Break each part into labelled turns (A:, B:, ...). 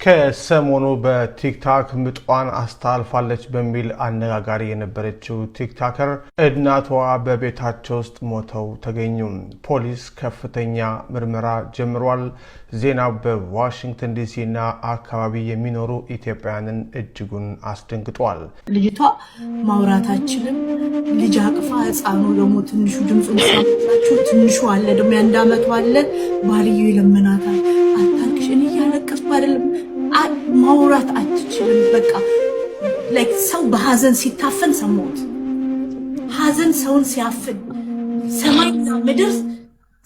A: ከሰሞኑ በቲክታክ ምጧን አስተላልፋለች በሚል አነጋጋሪ የነበረችው TikToker እናቷ በቤታቸው ውስጥ ሞተው ተገኙ። ፖሊስ ከፍተኛ ምርመራ ጀምሯል። ዜናው በዋሽንግተን ዲሲ እና አካባቢ የሚኖሩ ኢትዮጵያውያንን እጅጉን አስደንግጧል።
B: ልጅቷ ማውራታችንም ልጅ አቅፋ፣ ህፃኑ ደግሞ ትንሹ ድምፁን ሳላችሁ ትንሹ አለ፣ ደግሞ የ1 አመቱ አለ። ባልየው ይለምናታል፣ አታልቅሽ። እኔ እያለቀስኩ አይደለም፣ ማውራት አትችልም። በቃ like ሰው በሀዘን ሲታፈን ሰማሁት። ሀዘን ሰውን ሲያፍን፣ ሰማይና ምድር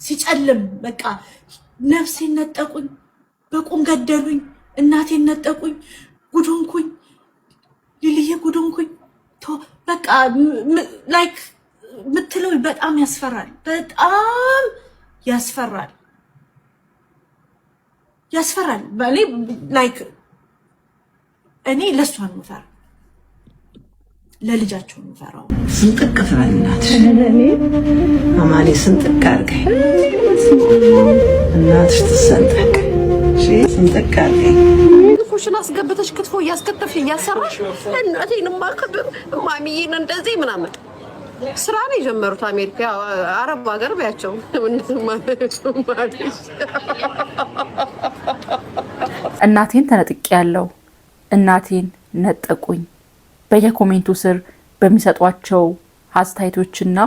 B: ሲጨልም፣ በቃ ነፍሴን ነጠቁኝ፣ በቁም ገደሉኝ፣ እናቴን ነጠቁኝ፣ ጉድ ሆንኩኝ፣ ሊልዬ ጉድ ሆንኩኝ። በቃ like ምትለው በጣም ያስፈራል፣ በጣም ያስፈራል፣ ያስፈራል። Like እኔ ለእሷ ነው የምፈራው፣ ለልጃቸው ነው የምፈራው።
C: ስንጥቅ ትበል እናትሽ። አማኔ ስንጥቅ አድርገኝ፣ እናትሽ ትሰንጠቅ፣ ስንጥቅ አድርገኝ።
D: ኩሽን አስገብተሽ ክትፎ እያስከተፍሽ እያሰራሽ እናቴን ማክብር ማሚዬን እንደዚህ ምናምን ስራ ነው የጀመሩት። አሜሪካ፣ አረብ ሀገር ቢያቸው።
E: እናቴን ተነጥቄ ያለው፣ እናቴን ነጠቁኝ። በየ comment ኡ ስር በሚሰጧቸው አስተያየቶችና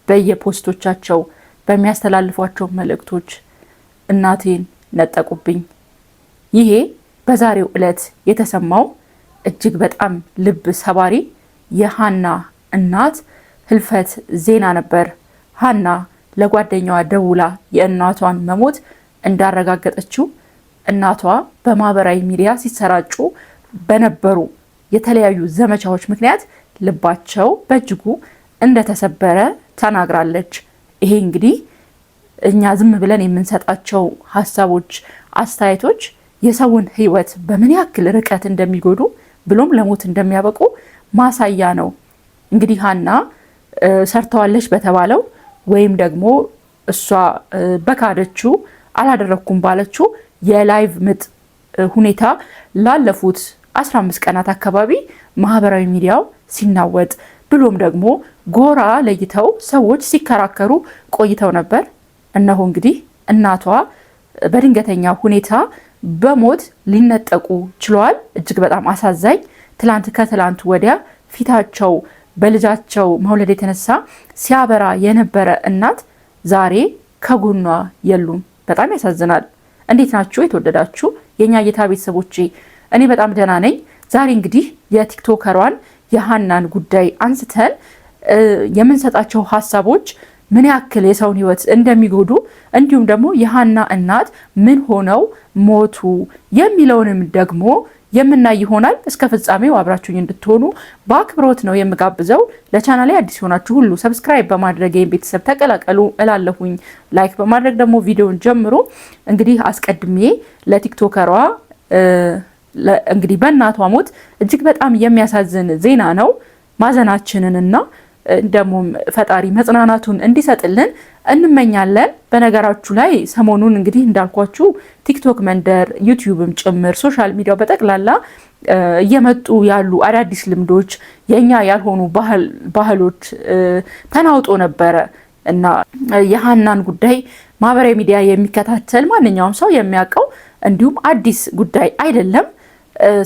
E: በየ post ኦቻቸው በሚያስተላልፏቸው መልእክቶች እናቴን ነጠቁብኝ። ይሄ በዛሬው ዕለት የተሰማው እጅግ በጣም ልብ ሰባሪ የሀና እናት ህልፈት ዜና ነበር። ሀና ለጓደኛዋ ደውላ የእናቷን መሞት እንዳረጋገጠችው፣ እናቷ በማህበራዊ ሚዲያ ሲሰራጩ በነበሩ የተለያዩ ዘመቻዎች ምክንያት ልባቸው በእጅጉ እንደተሰበረ ተናግራለች። ይሄ እንግዲህ እኛ ዝም ብለን የምንሰጣቸው ሀሳቦች፣ አስተያየቶች የሰውን ሕይወት በምን ያክል ርቀት እንደሚጎዱ ብሎም ለሞት እንደሚያበቁ ማሳያ ነው። እንግዲህ ሀና ሰርተዋለች በተባለው ወይም ደግሞ እሷ በካደችው፣ አላደረግኩም ባለችው የ live ምጥ ሁኔታ ላለፉት 15 ቀናት አካባቢ ማህበራዊ ሚዲያው ሲናወጥ ብሎም ደግሞ ጎራ ለይተው ሰዎች ሲከራከሩ ቆይተው ነበር። እነሆ እንግዲህ እናቷ በድንገተኛ ሁኔታ በሞት ሊነጠቁ ችለዋል። እጅግ በጣም አሳዛኝ። ትላንት ከትላንት ወዲያ ፊታቸው በልጃቸው መውለድ የተነሳ ሲያበራ የነበረ እናት ዛሬ ከጎኗ የሉም። በጣም ያሳዝናል። እንዴት ናችሁ የተወደዳችሁ የእኛ ጌታ ቤተሰቦቼ? እኔ በጣም ደህና ነኝ። ዛሬ እንግዲህ የቲክቶከሯን የሀናን ጉዳይ አንስተን የምንሰጣቸው ሀሳቦች ምን ያክል የሰውን ሕይወት እንደሚጎዱ እንዲሁም ደግሞ የሀና እናት ምን ሆነው ሞቱ የሚለውንም ደግሞ የምናይ ይሆናል። እስከ ፍጻሜው አብራችሁኝ እንድትሆኑ በአክብሮት ነው የምጋብዘው። ለቻናሌ አዲስ የሆናችሁ ሁሉ subscribe በማድረግ ይህን ቤተሰብ ተቀላቀሉ እላለሁኝ። Like በማድረግ ደግሞ ቪዲዮን ጀምሮ እንግዲህ አስቀድሜ ለቲክቶከሯ እንግዲህ በእናቷ ሞት እጅግ በጣም የሚያሳዝን ዜና ነው። ማዘናችንንና ደግሞም ፈጣሪ መጽናናቱን እንዲሰጥልን እንመኛለን። በነገራችሁ ላይ ሰሞኑን እንግዲህ እንዳልኳችሁ ቲክቶክ መንደር፣ ዩቲዩብም ጭምር social media ው በጠቅላላ እየመጡ ያሉ አዳዲስ ልምዶች፣ የኛ ያልሆኑ ባህሎች ተናውጦ ነበረ እና የሀናን ጉዳይ ማህበራዊ ሚዲያ የሚከታተል ማንኛውም ሰው የሚያውቀው እንዲሁም አዲስ ጉዳይ አይደለም።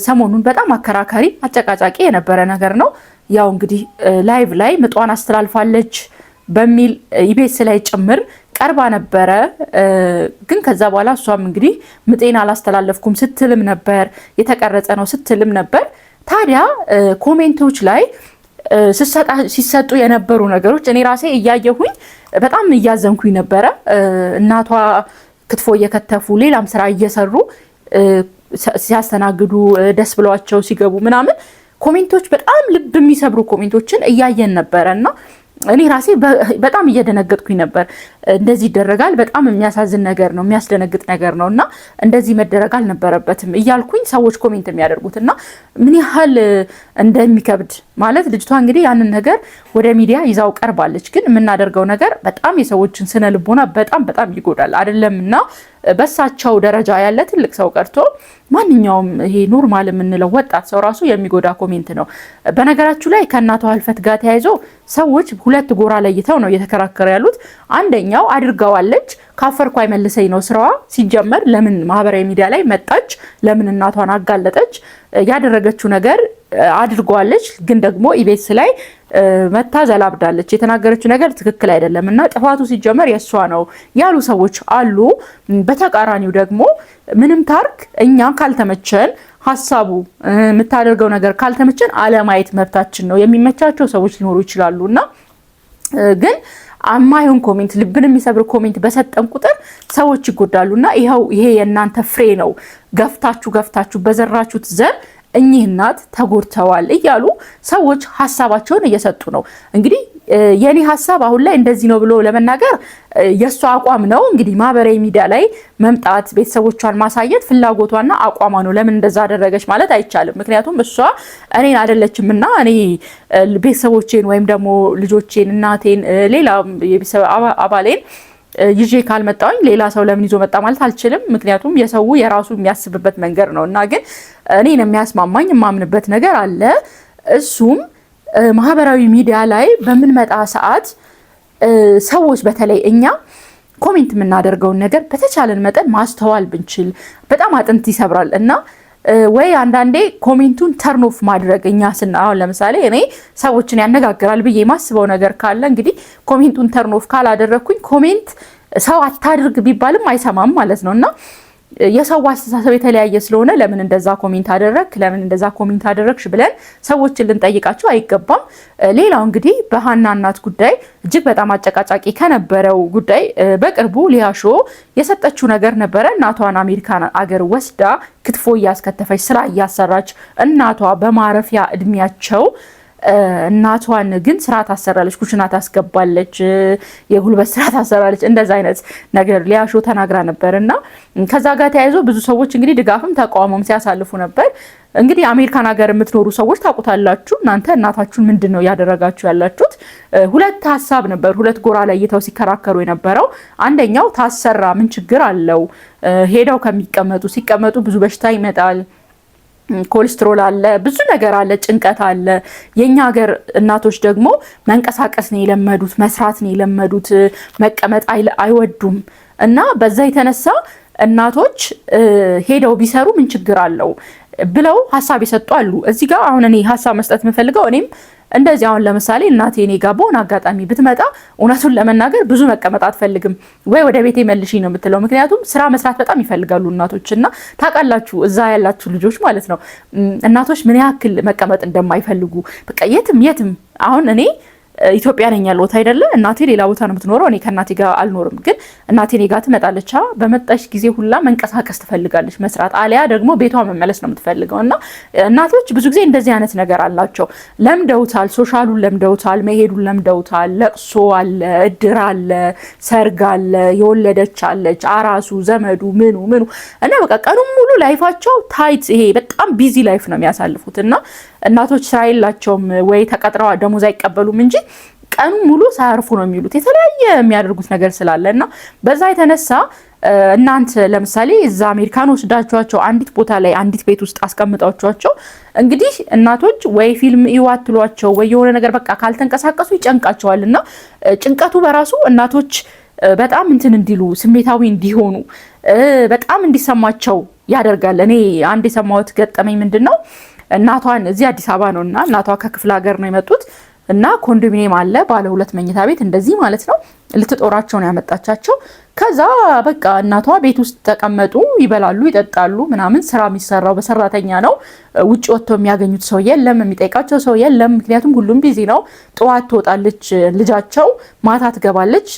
E: ሰሞኑን በጣም አከራካሪ፣ አጨቃጫቂ የነበረ ነገር ነው። ያው እንግዲህ live ላይ ምጧን አስተላልፋለች በሚል ኢቢኤስ ላይ ጭምር ቀርባ ነበረ። ግን ከዛ በኋላ እሷም እንግዲህ ምጤን አላስተላለፍኩም ስትልም ነበር፣ የተቀረጸ ነው ስትልም ነበር። ታዲያ comment ኦች ላይ ሲሰጡ የነበሩ ነገሮች እኔ ራሴ እያየሁኝ በጣም እያዘንኩኝ ነበረ። እናቷ ክትፎ እየከተፉ ሌላም ስራ እየሰሩ ሲያስተናግዱ ደስ ብሏቸው ሲገቡ ምናምን comment ኦች በጣም ልብ የሚሰብሩ comment ኦችን እያየን ነበረ እና እኔ ራሴ በጣም እየደነገጥኩኝ ነበር። እንደዚህ ይደረጋል፣ በጣም የሚያሳዝን ነገር ነው፣ የሚያስደነግጥ ነገር ነው እና እንደዚህ መደረግ አልነበረበትም እያልኩኝ ሰዎች comment የሚያደርጉት እና ምን ያህል እንደሚከብድ፣ ማለት ልጅቷ እንግዲህ ያንን ነገር ወደ ሚዲያ ይዛው ቀርባለች። ግን የምናደርገው ነገር በጣም የሰዎችን ስነ ልቦና በጣም በጣም ይጎዳል። አይደለም እና በሳቸው ደረጃ ያለ ትልቅ ሰው ቀርቶ ማንኛውም ይሄ normal የምንለው ወጣት ሰው ራሱ የሚጎዳ comment ነው። በነገራችሁ ላይ ከእናቷ ህልፈት ጋር ተያይዞ ሰዎች ሁለት ጎራ ለይተው ነው እየተከራከሩ ያሉት። አንደኛው አድርገዋለች፣ ካፈርኩ አይመልሰኝ ነው ስራዋ። ሲጀመር ለምን ማህበራዊ ሚዲያ ላይ መጣች? ለምን እናቷን አጋለጠች? ያደረገችው ነገር አድርገዋለች፣ ግን ደግሞ ኢቢኤስ ላይ መታ ዘላብዳለች። የተናገረችው ነገር ትክክል አይደለም እና ጥፋቱ ሲጀመር የእሷ ነው ያሉ ሰዎች አሉ። በተቃራኒው ደግሞ ምንም ታርክ እኛ ካልተመቸን ሀሳቡ የምታደርገው ነገር ካልተመቸን አለማየት መብታችን ነው። የሚመቻቸው ሰዎች ሊኖሩ ይችላሉ እና ግን አማይሆን comment፣ ልብን የሚሰብር comment በሰጠን ቁጥር ሰዎች ይጎዳሉ እና ይኸው ይሄ የእናንተ ፍሬ ነው። ገፍታችሁ ገፍታችሁ በዘራችሁት ዘር እኚህ እናት ተጎድተዋል እያሉ ሰዎች ሀሳባቸውን እየሰጡ ነው። እንግዲህ የኔ ሀሳብ አሁን ላይ እንደዚህ ነው ብሎ ለመናገር የእሷ አቋም ነው። እንግዲህ ማህበራዊ ሚዲያ ላይ መምጣት ቤተሰቦቿን ማሳየት ፍላጎቷና አቋሟ ነው። ለምን እንደዛ አደረገች ማለት አይቻልም። ምክንያቱም እሷ እኔን አይደለችም እና እኔ ቤተሰቦቼን ወይም ደግሞ ልጆቼን፣ እናቴን፣ ሌላ የቤተሰብ አባሌን ይዤ ካልመጣሁኝ ሌላ ሰው ለምን ይዞ መጣ ማለት አልችልም። ምክንያቱም የሰው የራሱ የሚያስብበት መንገድ ነው እና ግን እኔን የሚያስማማኝ የማምንበት ነገር አለ። እሱም ማህበራዊ ሚዲያ ላይ በምንመጣ ሰዓት ሰዎች በተለይ እኛ comment የምናደርገውን ነገር በተቻለን መጠን ማስተዋል ብንችል በጣም አጥንት ይሰብራል እና ወይ አንዳንዴ comment ኡን turn off ማድረግ እኛ ስና አሁን ለምሳሌ እኔ ሰዎችን ያነጋግራል ብዬ የማስበው ነገር ካለ እንግዲህ comment ኡን turn off ካላደረግኩኝ comment ሰው አታድርግ ቢባልም አይሰማም ማለት ነው እና የሰው አስተሳሰብ የተለያየ ስለሆነ ለምን እንደዛ comment አደረግ፣ ለምን እንደዛ comment አደረግሽ ብለን ሰዎችን ልንጠይቃቸው አይገባም። ሌላው እንግዲህ በሀና እናት ጉዳይ እጅግ በጣም አጨቃጫቂ ከነበረው ጉዳይ በቅርቡ ሊያሾ የሰጠችው ነገር ነበረ። እናቷን አሜሪካን አገር ወስዳ ክትፎ እያስከተፈች ስራ እያሰራች እናቷ በማረፊያ እድሜያቸው እናቷን ግን ስራ ታሰራለች፣ ኩሽና ታስገባለች፣ የጉልበት ስራ ታሰራለች። እንደዛ አይነት ነገር ሊያሾ ተናግራ ነበር እና ከዛ ጋር ተያይዞ ብዙ ሰዎች እንግዲህ ድጋፍም ተቃውሞም ሲያሳልፉ ነበር። እንግዲህ አሜሪካን ሀገር የምትኖሩ ሰዎች ታውቁታላችሁ። እናንተ እናታችሁን ምንድን ነው እያደረጋችሁ ያላችሁት? ሁለት ሀሳብ ነበር፣ ሁለት ጎራ ለይተው ሲከራከሩ የነበረው። አንደኛው ታሰራ፣ ምን ችግር አለው? ሄደው ከሚቀመጡ ሲቀመጡ ብዙ በሽታ ይመጣል፣ ኮሌስትሮል አለ፣ ብዙ ነገር አለ፣ ጭንቀት አለ። የኛ ሀገር እናቶች ደግሞ መንቀሳቀስ ነው የለመዱት፣ መስራት ነው የለመዱት፣ መቀመጥ አይወዱም። እና በዛ የተነሳ እናቶች ሄደው ቢሰሩ ምን ችግር አለው ብለው ሀሳብ የሰጡ አሉ። እዚህ ጋር አሁን እኔ ሀሳብ መስጠት የምፈልገው እኔም እንደዚህ አሁን ለምሳሌ እናቴ እኔ ጋር በሆነ አጋጣሚ ብትመጣ እውነቱን ለመናገር ብዙ መቀመጥ አትፈልግም፣ ወይ ወደ ቤቴ መልሽኝ ነው የምትለው። ምክንያቱም ስራ መስራት በጣም ይፈልጋሉ እናቶች እና ታውቃላችሁ፣ እዛ ያላችሁ ልጆች ማለት ነው እናቶች ምን ያክል መቀመጥ እንደማይፈልጉ በቃ የትም የትም። አሁን እኔ ኢትዮጵያ ነኝ ያለሁት አይደለ? እናቴ ሌላ ቦታ ነው የምትኖረው። እኔ ከእናቴ ጋር አልኖርም፣ ግን እናቴ እኔ ጋር ትመጣለች። በመጣች ጊዜ ሁላ መንቀሳቀስ ትፈልጋለች፣ መስራት አሊያ ደግሞ ቤቷ መመለስ ነው የምትፈልገው። እና እናቶች ብዙ ጊዜ እንደዚህ አይነት ነገር አላቸው። ለምደውታል፣ social ኡን ለምደውታል፣ መሄዱን ለምደውታል። ለቅሶ አለ፣ እድር አለ፣ ሰርግ አለ፣ የወለደች አለች፣ አራሱ፣ ዘመዱ፣ ምኑ ምኑ እና በቃ ቀኑን ሙሉ life ኣቸው tight፣ ይሄ በጣም busy life ነው የሚያሳልፉት። እና እናቶች ስራ የላቸውም ወይ ተቀጥረው ደሞዝ አይቀበሉም እንጂ ቀኑ ሙሉ ሳያርፉ ነው የሚውሉት። የተለያየ የሚያደርጉት ነገር ስላለ እና በዛ የተነሳ እናንተ ለምሳሌ እዛ አሜሪካን ወስዳችኋቸው አንዲት ቦታ ላይ አንዲት ቤት ውስጥ አስቀምጣችኋቸው እንግዲህ እናቶች ወይ ፊልም ይዋትሏቸው ወይ የሆነ ነገር በቃ ካልተንቀሳቀሱ ይጨንቃቸዋል። እና ጭንቀቱ በራሱ እናቶች በጣም እንትን እንዲሉ ስሜታዊ እንዲሆኑ በጣም እንዲሰማቸው ያደርጋል። እኔ አንድ የሰማሁት ገጠመኝ ምንድን ነው፣ እናቷን እዚህ አዲስ አበባ ነው እና እናቷ ከክፍለ ሀገር ነው የመጡት እና ኮንዶሚኒየም አለ ባለ 2 መኝታ ቤት እንደዚህ ማለት ነው። ልትጦራቸው ነው ያመጣቻቸው። ከዛ በቃ እናቷ ቤት ውስጥ ተቀመጡ፣ ይበላሉ፣ ይጠጣሉ ምናምን። ስራ የሚሰራው በሰራተኛ ነው። ውጭ ወጥቶ የሚያገኙት ሰው የለም፣ የሚጠይቃቸው ሰው የለም። ምክንያቱም ሁሉም busy ነው። ጠዋት ትወጣለች ልጃቸው፣ ማታ ትገባለች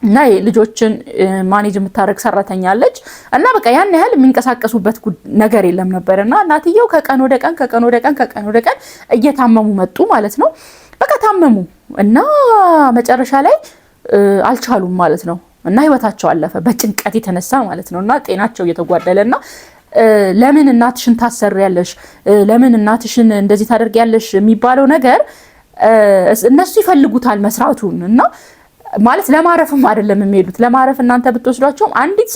E: እና ልጆችን manage የምታደርግ ሰራተኛ አለች። እና በቃ ያን ያህል የሚንቀሳቀሱበት ነገር የለም ነበር። እና እናትየው ከቀን ወደ ቀን ከቀን ወደ ቀን ከቀን ወደ ቀን እየታመሙ መጡ ማለት ነው። በቃ ታመሙ እና መጨረሻ ላይ አልቻሉም ማለት ነው። እና ህይወታቸው አለፈ በጭንቀት የተነሳ ማለት ነው። እና ጤናቸው እየተጓደለ እና ለምን እናትሽን ታሰሪያለሽ፣ ለምን እናትሽን እንደዚህ ታደርጊያለሽ የሚባለው ነገር እነሱ ይፈልጉታል መስራቱን እና ማለት ለማረፍም አይደለም የሚሄዱት። ለማረፍ እናንተ ብትወስዷቸውም አንዲት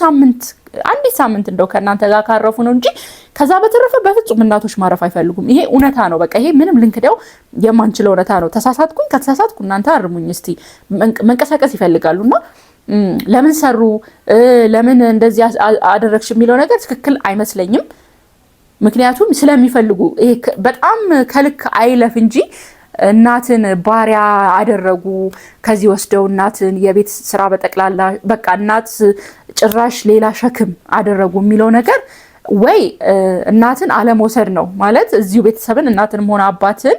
E: ሳምንት እንደው ከእናንተ ጋር ካረፉ ነው እንጂ ከዛ በተረፈ በፍጹም እናቶች ማረፍ አይፈልጉም። ይሄ እውነታ ነው። በቃ ይሄ ምንም ልንክደው የማንችለው እውነታ ነው። ተሳሳትኩኝ፣ ከተሳሳትኩ እናንተ አርሙኝ እስቲ። መንቀሳቀስ ይፈልጋሉ እና ለምን ሰሩ፣ ለምን እንደዚህ አደረግሽ የሚለው ነገር ትክክል አይመስለኝም። ምክንያቱም ስለሚፈልጉ ይሄ በጣም ከልክ አይለፍ እንጂ እናትን ባሪያ አደረጉ። ከዚህ ወስደው እናትን የቤት ስራ በጠቅላላ በቃ እናት ጭራሽ ሌላ ሸክም አደረጉ የሚለው ነገር ወይ እናትን አለመውሰድ ነው፣ ማለት እዚሁ ቤተሰብን እናትንም ሆነ አባትን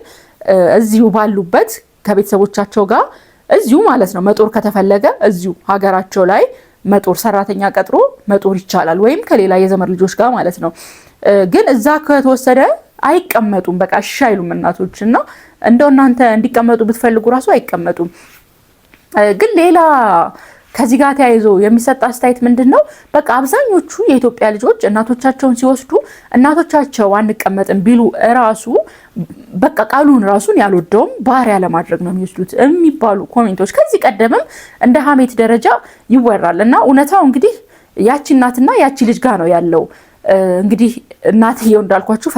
E: እዚሁ ባሉበት ከቤተሰቦቻቸው ጋር እዚሁ ማለት ነው መጦር ከተፈለገ እዚሁ ሀገራቸው ላይ መጦር፣ ሰራተኛ ቀጥሮ መጦር ይቻላል፣ ወይም ከሌላ የዘመድ ልጆች ጋር ማለት ነው። ግን እዛ ከተወሰደ አይቀመጡም። በቃ እሺ አይሉም እናቶች እና እንደው እናንተ እንዲቀመጡ ብትፈልጉ ራሱ አይቀመጡም። ግን ሌላ ከዚህ ጋር ተያይዞ የሚሰጥ አስተያየት ምንድን ነው? በቃ አብዛኞቹ የኢትዮጵያ ልጆች እናቶቻቸውን ሲወስዱ እናቶቻቸው አንቀመጥም ቢሉ እራሱ በቃ ቃሉን ራሱን ያልወደውም ባሪያ ለማድረግ ነው የሚወስዱት የሚባሉ comment ኦች ከዚህ ቀደምም እንደ ሀሜት ደረጃ ይወራል እና እውነታው እንግዲህ ያቺ እናትና ያቺ ልጅ ጋር ነው ያለው። እንግዲህ እናትየው እንዳልኳችሁ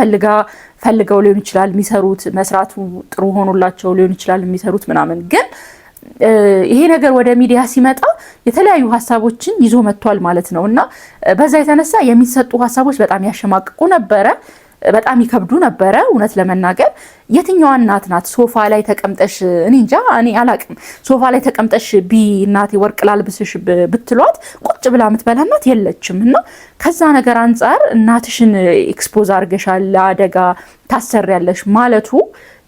E: ፈልገው ሊሆን ይችላል የሚሰሩት፣ መስራቱ ጥሩ ሆኖላቸው ሊሆን ይችላል የሚሰሩት ምናምን፣ ግን ይሄ ነገር ወደ ሚዲያ ሲመጣ የተለያዩ ሀሳቦችን ይዞ መጥቷል ማለት ነው እና በዛ የተነሳ የሚሰጡ ሀሳቦች በጣም ያሸማቅቁ ነበረ፣ በጣም ይከብዱ ነበረ። እውነት ለመናገር የትኛዋ እናት ናት ሶፋ ላይ ተቀምጠሽ፣ እኔ እንጃ፣ እኔ አላቅም፣ ሶፋ ላይ ተቀምጠሽ ቢ እናቴ ወርቅ ላልብስሽ ብትሏት ቁጭ ብላ የምትበላ እናት የለችም። እና ከዛ ነገር አንጻር እናትሽን expose አድርገሻል፣ ለአደጋ ታሰሪያለሽ ማለቱ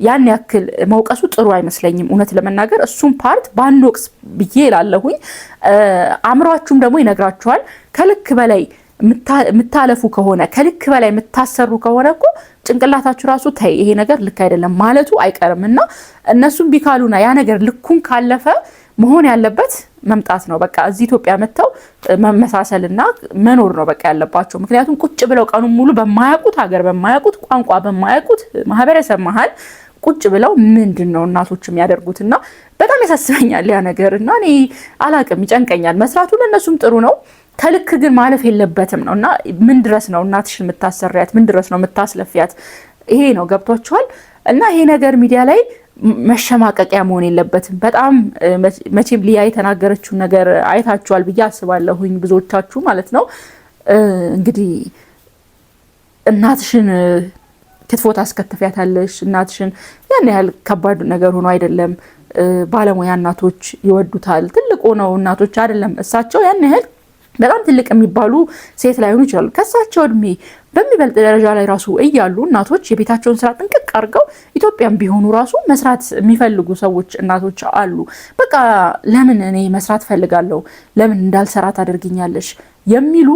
E: ያን ያክል መውቀሱ ጥሩ አይመስለኝም። እውነት ለመናገር እሱም part ባንወቅስ ብዬ እላለሁኝ። አእምሯችሁም ደግሞ ይነግራችኋል። ከልክ በላይ የምታለፉ ከሆነ፣ ከልክ በላይ የምታሰሩ ከሆነ እኮ ጭንቅላታችሁ ራሱ ተይ ይሄ ነገር ልክ አይደለም ማለቱ አይቀርም እና እነሱም ቢካሉና ያ ነገር ልኩን ካለፈ መሆን ያለበት መምጣት ነው። በቃ እዚህ ኢትዮጵያ መጥተው መመሳሰልና መኖር ነው በቃ ያለባቸው። ምክንያቱም ቁጭ ብለው ቀኑን ሙሉ በማያውቁት ሀገር፣ በማያውቁት ቋንቋ፣ በማያውቁት ማህበረሰብ መሀል ቁጭ ብለው ምንድን ነው እናቶች የሚያደርጉት? እና በጣም ያሳስበኛል ያ ነገር እና እኔ አላቅም፣ ይጨንቀኛል። መስራቱ ለእነሱም ጥሩ ነው፣ ከልክ ግን ማለፍ የለበትም ነው እና ምን ድረስ ነው እናትሽን የምታሰሪያት? ምን ድረስ ነው የምታስለፊያት? ይሄ ነው፣ ገብቷችኋል? እና ይሄ ነገር ሚዲያ ላይ መሸማቀቂያ መሆን የለበትም። በጣም መቼም ሊያ የተናገረችውን ነገር አይታችኋል ብዬ አስባለሁኝ ብዙዎቻችሁ ማለት ነው። እንግዲህ እናትሽን ክትፎ ታስከትፊያታለሽ። እናትሽን ያን ያህል ከባድ ነገር ሆኖ አይደለም። ባለሙያ እናቶች ይወዱታል። ትልቅ ሆነው እናቶች አይደለም፣ እሳቸው ያን ያህል በጣም ትልቅ የሚባሉ ሴት ላይሆኑ ይችላሉ። ከእሳቸው እድሜ በሚበልጥ ደረጃ ላይ ራሱ እያሉ እናቶች የቤታቸውን ስራ ጥንቅቅ አድርገው ኢትዮጵያም ቢሆኑ ራሱ መስራት የሚፈልጉ ሰዎች እናቶች አሉ። በቃ ለምን እኔ መስራት ፈልጋለሁ፣ ለምን እንዳልሰራ ታደርግኛለሽ የሚሉ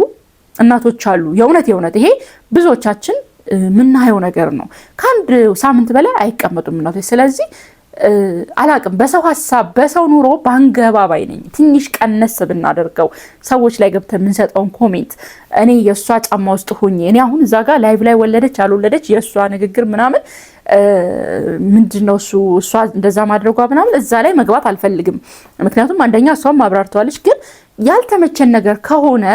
E: እናቶች አሉ። የእውነት የእውነት ይሄ ብዙዎቻችን የምናየው ነገር ነው። ከአንድ ሳምንት በላይ አይቀመጡም እናቶች። ስለዚህ አላቅም፣ በሰው ሀሳብ በሰው ኑሮ ባንገባ ባይ ነኝ። ትንሽ ቀነስ ብናደርገው ሰዎች ላይ ገብተን የምንሰጠውን comment፣ እኔ የእሷ ጫማ ውስጥ ሆኜ እኔ አሁን እዛ ጋር live ላይ ወለደች አልወለደች የእሷ ንግግር ምናምን ምንድን ነው እሱ እሷ እንደዛ ማድረጓ ምናምን እዛ ላይ መግባት አልፈልግም። ምክንያቱም አንደኛ እሷም አብራርተዋለች። ግን ያልተመቸን ነገር ከሆነ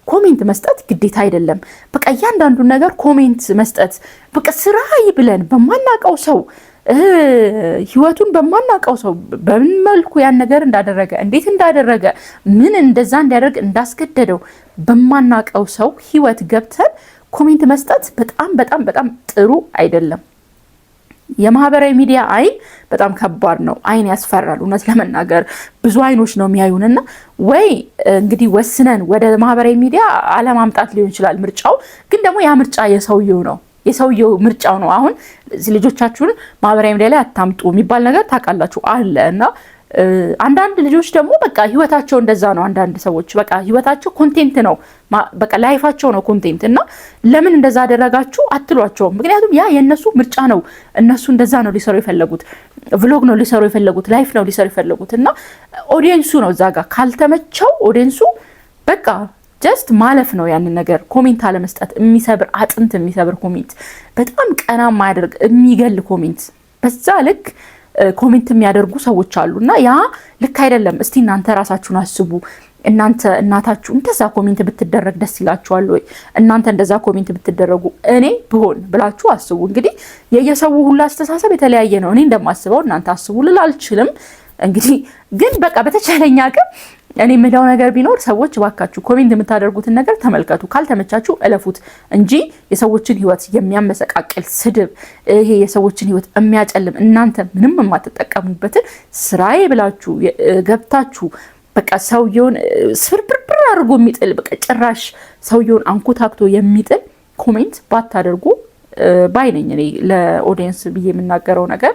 E: comment መስጠት ግዴታ አይደለም። በቃ እያንዳንዱን ነገር comment መስጠት፣ በቃ ስራዬ ብለን በማናውቀው ሰው ህይወቱን፣ በማናውቀው ሰው በምን መልኩ ያን ነገር እንዳደረገ፣ እንዴት እንዳደረገ፣ ምን እንደዛ እንዲያደርግ እንዳስገደደው በማናውቀው ሰው ህይወት ገብተን comment መስጠት በጣም በጣም በጣም ጥሩ አይደለም። የማህበራዊ ሚዲያ አይን በጣም ከባድ ነው። አይን ያስፈራል። እውነት ለመናገር ብዙ አይኖች ነው የሚያዩን እና ወይ እንግዲህ ወስነን ወደ ማህበራዊ ሚዲያ አለማምጣት ሊሆን ይችላል ምርጫው። ግን ደግሞ ያ ምርጫ የሰውየው ነው፣ የሰውየው ምርጫው ነው። አሁን ልጆቻችሁን ማህበራዊ ሚዲያ ላይ አታምጡ የሚባል ነገር ታውቃላችሁ አለ እና አንዳንድ ልጆች ደግሞ በቃ ህይወታቸው እንደዛ ነው። አንዳንድ ሰዎች በቃ ህይወታቸው content ነው፣ በቃ life ኣቸው ነው content እና ለምን እንደዛ አደረጋችሁ አትሏቸውም። ምክንያቱም ያ የእነሱ ምርጫ ነው። እነሱ እንደዛ ነው ሊሰሩ የፈለጉት፣ vlog ነው ሊሰሩ የፈለጉት፣ life ነው ሊሰሩ የፈለጉት እና audience ኡ ነው እዛ ጋር ካልተመቸው audience ኡ በቃ just ማለፍ ነው ያንን ነገር፣ comment አለመስጠት። የሚሰብር፣ አጥንት የሚሰብር comment፣ በጣም ቀና የማያደርግ የሚገል comment በዛ ልክ Comment የሚያደርጉ ሰዎች አሉ እና ያ ልክ አይደለም። እስቲ እናንተ ራሳችሁን አስቡ። እናንተ እናታችሁ እንደዛ comment ብትደረግ ደስ ይላችኋል ወይ? እናንተ እንደዛ comment ብትደረጉ እኔ ብሆን ብላችሁ አስቡ። እንግዲህ የየሰው ሁሉ አስተሳሰብ የተለያየ ነው። እኔ እንደማስበው እናንተ አስቡ ልል አልችልም። እንግዲህ ግን በቃ በተቻለኝ አቅም እኔ የምለው ነገር ቢኖር ሰዎች እባካችሁ comment የምታደርጉትን ነገር ተመልከቱ፣ ካልተመቻችሁ እለፉት እንጂ የሰዎችን ሕይወት የሚያመሰቃቅል ስድብ፣ ይሄ የሰዎችን ሕይወት የሚያጨልም እናንተ ምንም የማትጠቀሙበትን ስራዬ ብላችሁ ገብታችሁ በቃ ሰውየውን ስብርብርብር አድርጎ የሚጥል፣ በቃ ጭራሽ ሰውየውን አንኮታክቶ የሚጥል comment ባታደርጉ ባይ ነኝ እኔ ለ audience ብዬ የምናገረው ነገር።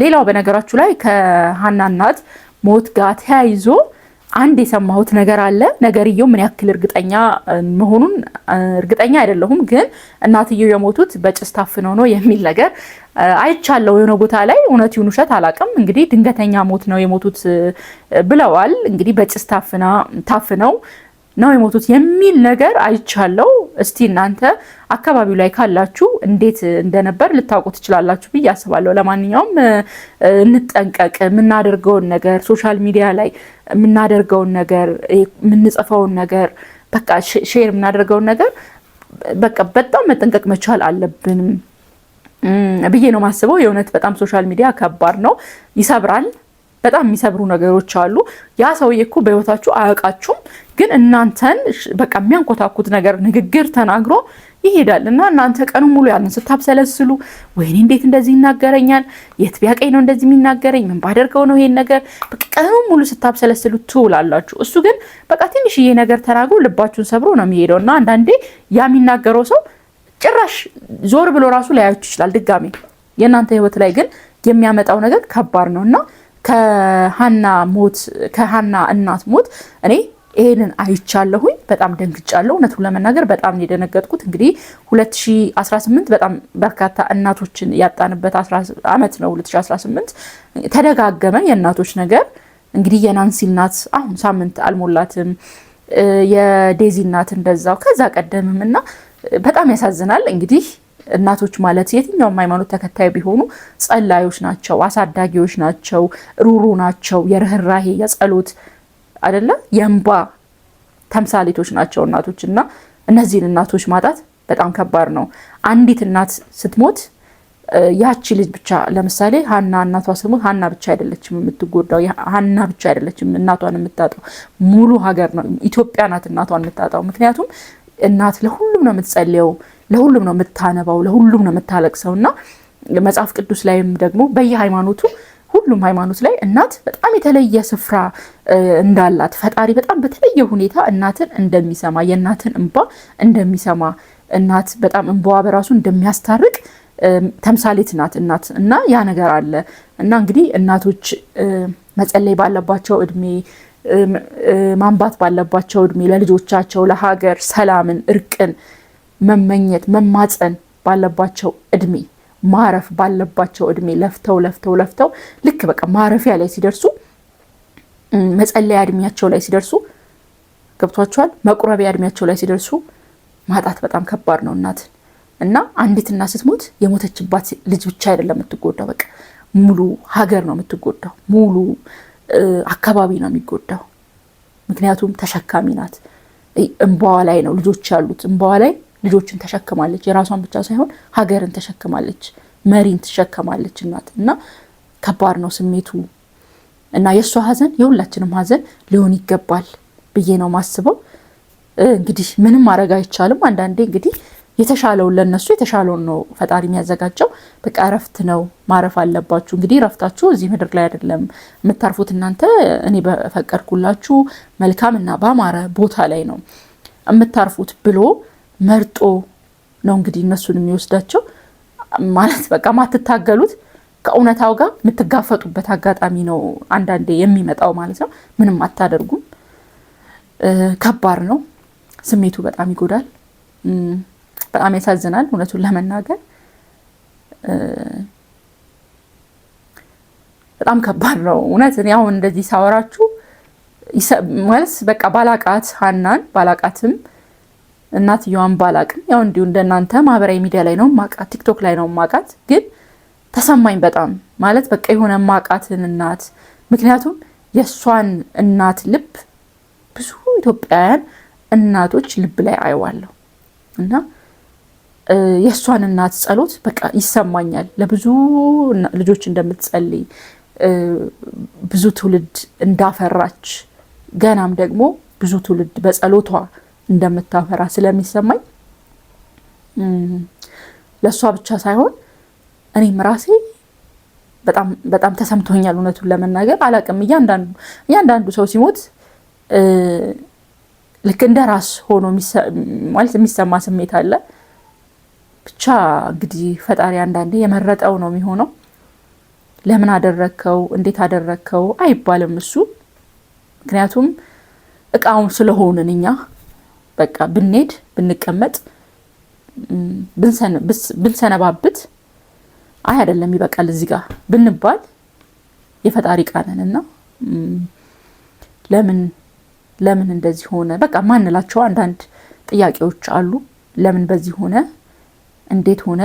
E: ሌላው በነገራችሁ ላይ ከሀና እናት ሞት ጋር ተያይዞ አንድ የሰማሁት ነገር አለ። ነገርየው ምን ያክል እርግጠኛ መሆኑን እርግጠኛ አይደለሁም፣ ግን እናትየው የሞቱት በጭስ ታፍነው ነው የሚል ነገር አይቻለሁ የሆነ ቦታ ላይ። እውነት ይሁን ውሸት አላውቅም። እንግዲህ ድንገተኛ ሞት ነው የሞቱት ብለዋል። እንግዲህ በጭስ ታፍነው ነው የሞቱት የሚል ነገር አይቻለው። እስቲ እናንተ አካባቢው ላይ ካላችሁ እንዴት እንደነበር ልታውቁ ትችላላችሁ ብዬ አስባለሁ። ለማንኛውም እንጠንቀቅ። የምናደርገውን ነገር፣ social media ላይ የምናደርገውን ነገር፣ የምንጽፈውን ነገር፣ በቃ share የምናደርገውን ነገር በቃ በጣም መጠንቀቅ መቻል አለብን ብዬ ነው የማስበው። የእውነት በጣም social media ከባድ ነው፣ ይሰብራል። በጣም የሚሰብሩ ነገሮች አሉ። ያ ሰውዬ እኮ በህይወታችሁ አያውቃችሁም፣ ግን እናንተን በቃ የሚያንኮታኩት ነገር ንግግር ተናግሮ ይሄዳል እና እናንተ ቀኑ ሙሉ ያንን ስታብሰለስሉ ወይኔ እንዴት እንደዚህ ይናገረኛል፣ የት ቢያቀኝ ነው እንደዚህ የሚናገረኝ፣ ምን ባደርገው ነው ይሄን ነገር፣ በቃ ቀኑ ሙሉ ስታብሰለስሉ ትውላላችሁ። እሱ ግን በቃ ትንሽዬ ነገር ተናግሮ ልባችሁን ሰብሮ ነው የሚሄደው እና አንዳንዴ ያ የሚናገረው ሰው ጭራሽ ዞር ብሎ ራሱ ላያችሁ ይችላል ድጋሜ። የእናንተ ህይወት ላይ ግን የሚያመጣው ነገር ከባድ ነው እና ከሀና ሞት፣ ከሀና እናት ሞት እኔ ይሄንን አይቻለሁኝ። በጣም ደንግጫለሁ። እውነቱን ለመናገር በጣም ነው የደነገጥኩት። እንግዲህ 2018 በጣም በርካታ እናቶችን ያጣንበት አመት ነው። 2018 ተደጋገመ የእናቶች ነገር። እንግዲህ የናንሲ እናት አሁን ሳምንት አልሞላትም፣ የዴዚ እናት እንደዛው ከዛ ቀደምም እና በጣም ያሳዝናል። እንግዲህ እናቶች ማለት የትኛውም ሃይማኖት ተከታይ ቢሆኑ ጸላዮች ናቸው፣ አሳዳጊዎች ናቸው፣ ሩሩ ናቸው፣ የርህራሄ፣ የጸሎት አይደለ የእንባ ተምሳሌቶች ናቸው እናቶች። እና እነዚህን እናቶች ማጣት በጣም ከባድ ነው። አንዲት እናት ስትሞት ያቺ ልጅ ብቻ፣ ለምሳሌ ሀና እናቷ ስትሞት ሀና ብቻ አይደለችም የምትጎዳው፣ ሀና ብቻ አይደለችም እናቷን የምታጣው፣ ሙሉ ሀገር ነው፣ ኢትዮጵያ ናት እናቷን የምታጣው። ምክንያቱም እናት ለሁሉም ነው የምትጸልየው፣ ለሁሉም ነው የምታነባው፣ ለሁሉም ነው የምታለቅሰው። እና መጽሐፍ ቅዱስ ላይም ደግሞ በየሃይማኖቱ ሁሉም ሃይማኖት ላይ እናት በጣም የተለየ ስፍራ እንዳላት፣ ፈጣሪ በጣም በተለየ ሁኔታ እናትን እንደሚሰማ፣ የእናትን እንባ እንደሚሰማ፣ እናት በጣም እንባዋ በራሱ እንደሚያስታርቅ ተምሳሌት ናት እናት። እና ያ ነገር አለ እና እንግዲህ እናቶች መጸለይ ባለባቸው እድሜ፣ ማንባት ባለባቸው እድሜ፣ ለልጆቻቸው ለሀገር ሰላምን፣ እርቅን መመኘት መማፀን ባለባቸው እድሜ፣ ማረፍ ባለባቸው እድሜ፣ ለፍተው ለፍተው ለፍተው ልክ በቃ ማረፊያ ላይ ሲደርሱ፣ መጸለያ እድሜያቸው ላይ ሲደርሱ፣ ገብቷቸዋል፣ መቁረቢያ እድሜያቸው ላይ ሲደርሱ ማጣት በጣም ከባድ ነው እናትን። እና አንዲት እናት ስትሞት የሞተችባት ልጅ ብቻ አይደለም የምትጎዳው፣ በቃ ሙሉ ሀገር ነው የምትጎዳው፣ ሙሉ አካባቢ ነው የሚጎዳው። ምክንያቱም ተሸካሚ ናት። እንባዋ ላይ ነው ልጆች ያሉት፣ እንባዋ ላይ ልጆችን ተሸክማለች። የራሷን ብቻ ሳይሆን ሀገርን ተሸክማለች፣ መሪን ትሸከማለች እናት። እና ከባድ ነው ስሜቱ እና የእሷ ሀዘን የሁላችንም ሀዘን ሊሆን ይገባል ብዬ ነው ማስበው። እንግዲህ ምንም ማድረግ አይቻልም። አንዳንዴ እንግዲህ የተሻለውን ለነሱ የተሻለውን ነው ፈጣሪ የሚያዘጋጀው። በቃ እረፍት ነው፣ ማረፍ አለባችሁ። እንግዲህ እረፍታችሁ እዚህ ምድር ላይ አይደለም የምታርፉት እናንተ እኔ በፈቀድኩላችሁ መልካም እና ባማረ ቦታ ላይ ነው የምታርፉት ብሎ መርጦ ነው እንግዲህ እነሱን የሚወስዳቸው። ማለት በቃ ማትታገሉት ከእውነታው ጋር የምትጋፈጡበት አጋጣሚ ነው አንዳንዴ የሚመጣው ማለት ነው። ምንም አታደርጉም። ከባድ ነው ስሜቱ፣ በጣም ይጎዳል። በጣም ያሳዝናል። እውነቱን ለመናገር በጣም ከባድ ነው። እውነት እኔ አሁን እንደዚህ ሳወራችሁ ማለት በቃ ባላቃት ሀናን ባላቃትም እናትየዋን ባላቅም ያው እንዲሁ እንደናንተ ማህበራዊ ሚዲያ ላይ ነው ማቃት፣ ቲክቶክ ላይ ነው ማቃት። ግን ተሰማኝ በጣም። ማለት በቃ የሆነ ማቃትን እናት፣ ምክንያቱም የእሷን እናት ልብ ብዙ ኢትዮጵያውያን እናቶች ልብ ላይ አየዋለሁ እና የእሷን እናት ጸሎት በቃ ይሰማኛል። ለብዙ ልጆች እንደምትጸልይ፣ ብዙ ትውልድ እንዳፈራች፣ ገናም ደግሞ ብዙ ትውልድ በጸሎቷ እንደምታፈራ ስለሚሰማኝ ለእሷ ብቻ ሳይሆን እኔም ራሴ በጣም በጣም ተሰምቶኛል። እውነቱን ለመናገር አላቅም። እያንዳንዱ ሰው ሲሞት ልክ እንደ ራስ ሆኖ ማለት የሚሰማ ስሜት አለ። ብቻ እንግዲህ ፈጣሪ አንዳንዴ የመረጠው ነው የሚሆነው። ለምን አደረግከው፣ እንዴት አደረግከው አይባልም እሱ። ምክንያቱም እቃውን ስለሆንን እኛ በቃ ብንሄድ፣ ብንቀመጥ፣ ብንሰነባብት፣ አይ አይደለም ይበቃል እዚህ ጋር ብንባል የፈጣሪ እቃ ነን እና ለምን ለምን እንደዚህ ሆነ በቃ ማንላቸው አንዳንድ ጥያቄዎች አሉ። ለምን በዚህ ሆነ፣ እንዴት ሆነ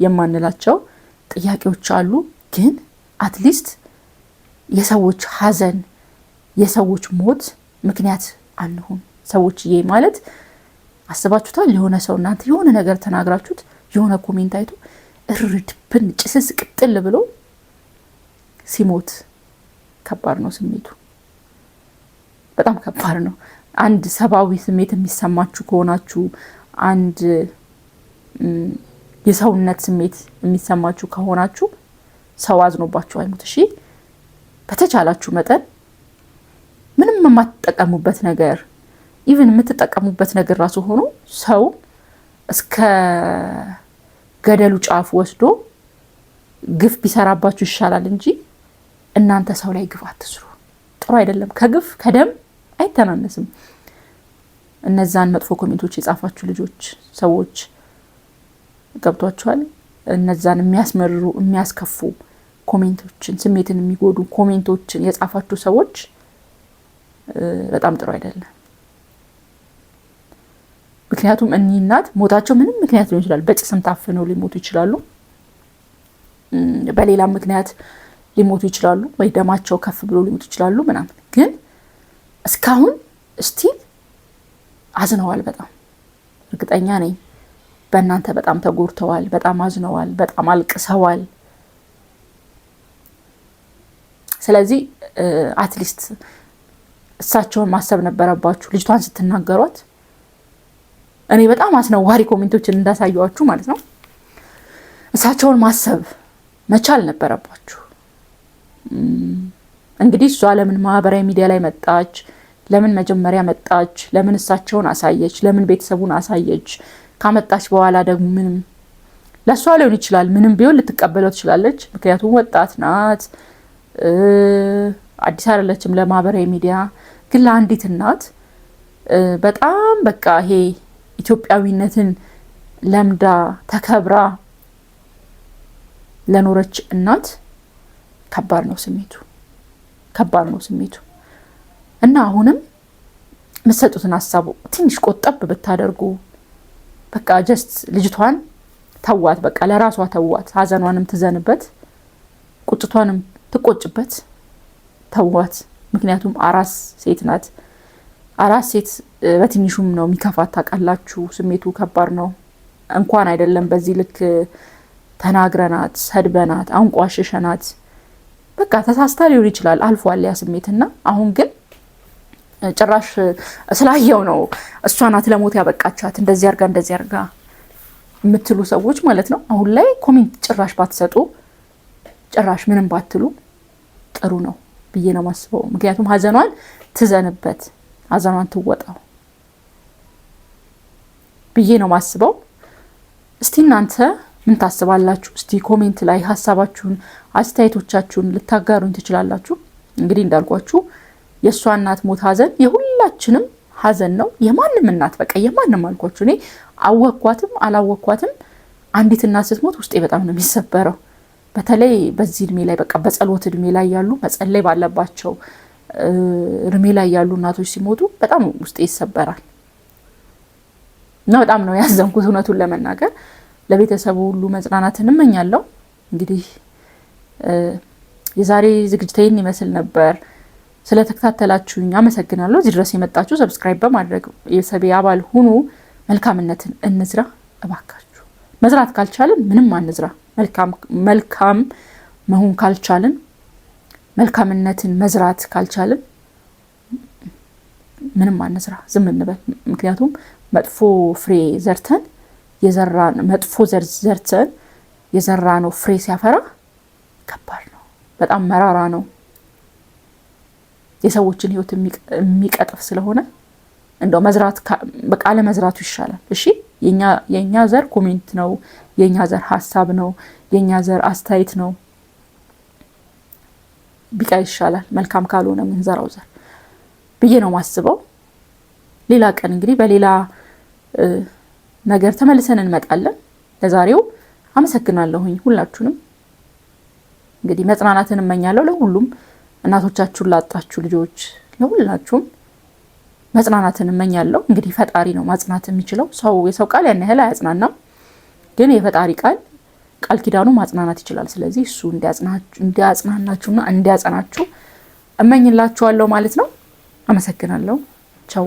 E: የማንላቸው ጥያቄዎች አሉ። ግን at least የሰዎች ሀዘን፣ የሰዎች ሞት ምክንያት አንሁን። ሰዎችዬ፣ ማለት አስባችሁታል? የሆነ ሰው እናንተ የሆነ ነገር ተናግራችሁት የሆነ comment አይቶ እርድብን ጭስስ ቅጥል ብሎ ሲሞት ከባድ ነው ስሜቱ፣ በጣም ከባድ ነው። አንድ ሰብአዊ ስሜት የሚሰማችሁ ከሆናችሁ፣ አንድ የሰውነት ስሜት የሚሰማችሁ ከሆናችሁ ሰው አዝኖባችሁ አይሙት። እሺ፣ በተቻላችሁ መጠን ምንም የማትጠቀሙበት ነገር፣ even የምትጠቀሙበት ነገር ራሱ ሆኖ ሰው እስከ ገደሉ ጫፍ ወስዶ ግፍ ቢሰራባችሁ ይሻላል እንጂ እናንተ ሰው ላይ ግፍ አትስሩ። ጥሩ አይደለም። ከግፍ ከደም አይተናነስም። እነዛን መጥፎ comment ኦች የጻፋችሁ ልጆች፣ ሰዎች ገብቷችኋል። እነዛን የሚያስመርሩ፣ የሚያስከፉ comment ኦችን፣ ስሜትን የሚጎዱ comment ኦችን የጻፋችሁ ሰዎች በጣም ጥሩ አይደለም። ምክንያቱም እኒህ እናት ሞታቸው ምንም ምክንያት ሊሆን ይችላል። በጭስም ታፍነው ሊሞቱ ይችላሉ። በሌላም ምክንያት ሊሞቱ ይችላሉ። ወይ ደማቸው ከፍ ብሎ ሊሞቱ ይችላሉ ምናምን። ግን እስካሁን still አዝነዋል። በጣም እርግጠኛ ነኝ በእናንተ በጣም ተጎድተዋል፣ በጣም አዝነዋል፣ በጣም አልቅሰዋል። ስለዚህ at least እሳቸውን ማሰብ ነበረባችሁ ልጅቷን ስትናገሯት። እኔ በጣም አስነዋሪ comment ኦችን እንዳሳየኋችሁ ማለት ነው። እሳቸውን ማሰብ መቻል ነበረባችሁ። እንግዲህ እሷ ለምን ማህበራዊ ሚዲያ ላይ መጣች? ለምን መጀመሪያ መጣች? ለምን እሳቸውን አሳየች? ለምን ቤተሰቡን አሳየች? ካመጣች በኋላ ደግሞ ምንም ለእሷ ሊሆን ይችላል፣ ምንም ቢሆን ልትቀበለው ትችላለች። ምክንያቱም ወጣት ናት፣ አዲስ አይደለችም ለማህበራዊ ሚዲያ። ግን ለአንዲት እናት በጣም በቃ ይሄ ኢትዮጵያዊነትን ለምዳ ተከብራ ለኖረች እናት ከባድ ነው ስሜቱ፣ ከባድ ነው ስሜቱ። እና አሁንም የምትሰጡትን ሀሳቡ ትንሽ ቆጠብ ብታደርጉ፣ በቃ just ልጅቷን ተዋት፣ በቃ ለራሷ ተዋት። ሀዘኗንም ትዘንበት፣ ቁጭቷንም ትቆጭበት፣ ተዋት። ምክንያቱም አራስ ሴት ናት። አራስ ሴት በትንሹም ነው የሚከፋት፣ ታውቃላችሁ። ስሜቱ ከባድ ነው። እንኳን አይደለም በዚህ ልክ ተናግረናት፣ ሰድበናት፣ አንቋሽሸናት፣ በቃ ተሳስታ ሊሆን ይችላል፣ አልፏል ያ ስሜትና አሁን ግን ጭራሽ ስላየው ነው እሷ ናት ለሞት ያበቃቻት እንደዚህ አርጋ እንደዚህ አርጋ የምትሉ ሰዎች ማለት ነው። አሁን ላይ comment ጭራሽ ባትሰጡ፣ ጭራሽ ምንም ባትሉ ጥሩ ነው ብዬ ነው የማስበው። ምክንያቱም ሀዘኗን ትዘንበት፣ ሀዘኗን ትወጣው ብዬ ነው የማስበው። እስቲ እናንተ ምን ታስባላችሁ? እስቲ comment ላይ ሀሳባችሁን፣ አስተያየቶቻችሁን ልታጋሩኝ ትችላላችሁ። እንግዲህ እንዳልኳችሁ የእሷ እናት ሞት ሀዘን የሁላችንም ሀዘን ነው። የማንም እናት፣ በቃ የማንም አልኳችሁ። እኔ አወኳትም አላወኳትም አንዲት እናት ስትሞት ውስጤ በጣም ነው የሚሰበረው። በተለይ በዚህ እድሜ ላይ፣ በቃ በጸሎት እድሜ ላይ ያሉ፣ መጸለይ ባለባቸው እድሜ ላይ ያሉ እናቶች ሲሞቱ በጣም ውስጤ ይሰበራል እና በጣም ነው ያዘንኩት እውነቱን ለመናገር። ለቤተሰቡ ሁሉ መጽናናትን እመኛለሁ። እንግዲህ የዛሬ ዝግጅቴን ይመስል ነበር። ስለተከታተላችሁኝ አመሰግናለሁ። እዚህ ድረስ የመጣችሁ subscribe በማድረግ የቤተሰቤ አባል ሁኑ። መልካምነትን እንዝራ እባካችሁ። መዝራት ካልቻልን ምንም አንዝራ። መልካም መሆን ካልቻልን፣ መልካምነትን መዝራት ካልቻልን ምንም አንዝራ፣ ዝም እንበል። ምክንያቱም መጥፎ ፍሬ ዘርተን የዘራን መጥፎ ዘር ዘርተን የዘራነው ፍሬ ሲያፈራ ከባድ ነው፣ በጣም መራራ ነው። የሰዎችን ሕይወት የሚቀጥፍ ስለሆነ እንደው መዝራት በቃ አለመዝራቱ ይሻላል። እሺ፣ የኛ ዘር comment ነው፣ የኛ ዘር ሀሳብ ነው፣ የኛ ዘር አስተያየት ነው። ቢቀር ይሻላል መልካም ካልሆነ ምንዘራው ዘር ብዬ ነው ማስበው። ሌላ ቀን እንግዲህ በሌላ ነገር ተመልሰን እንመጣለን። ለዛሬው አመሰግናለሁኝ ሁላችሁንም። እንግዲህ መጽናናትን እመኛለሁ ለሁሉም እናቶቻችሁን ላጣችሁ ልጆች፣ ለሁላችሁም መጽናናትን እመኛለሁ። እንግዲህ ፈጣሪ ነው ማጽናት የሚችለው። ሰው የሰው ቃል ያን ያህል አያጽናናም፣ ግን የፈጣሪ ቃል ቃል ኪዳኑ ማጽናናት ይችላል። ስለዚህ እሱ እንዲያጽናናችሁና እንዲያጸናችሁ እመኝላችኋለሁ ማለት ነው። አመሰግናለሁ። ቻው።